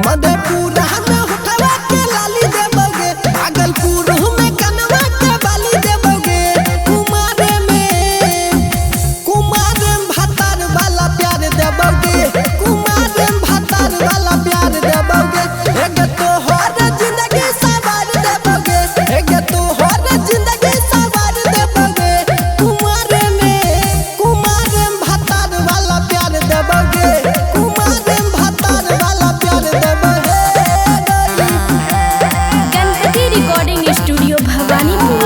मधेपुरा में होठवा के लाली देबोगे, भागलपुर में कनवा के बाली देबोगे। कुमारे में, कुमारे में भातार वाला प्यार देबोगे, कुमारे में भातार वाला प्यार देबोगे। एक तोहर जिंदगी सवार देबोगे, एक तोहर जिंदगी सवार देबोगे। कुमारे में, कुमारे में भातार वाला प्यार देबोगे, कुमारे में भातार वाला प्यार देबोगे। Ganapati recording studio Bhawanipur.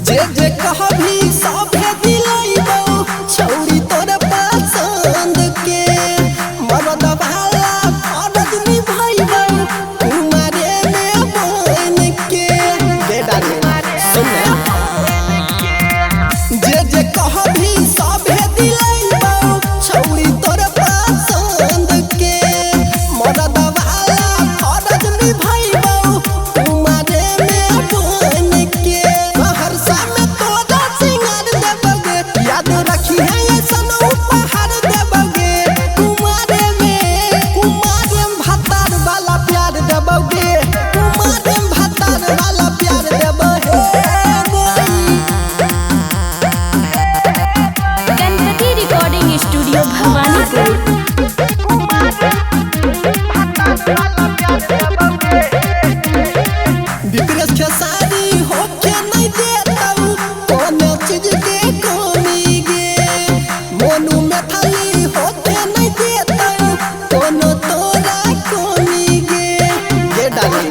जे जे कहबी सभे दिलैबौ, छौरी तोर पसंद के। मरद वाला फरज निभैबौ, कुमारे में बन के। गे डार्लिंग सुन ने। जे जे कहबी सभे दिलैबौ, छौरी तोर पसंद के। मरद वाला फरज निभैबौ, कुमारे में बन के। सहरसा में तोरा सिंगार देबोगे, याद रखी है ऐसन उपहार देबोगे। कुमारे में, कुमारे में भातार वाला प्यार देबोगे, कुमारे में भातार वाला प्यार देबोगे। Ganapati recording studio Bhawanipur. विपरीत खेसारी होके नहीं देतौ, कोनो चीज के कमी गे। मोनू मैथिली होके नहीं देतौ, कोनो तोरा कमी गे। गे डार्लिंग।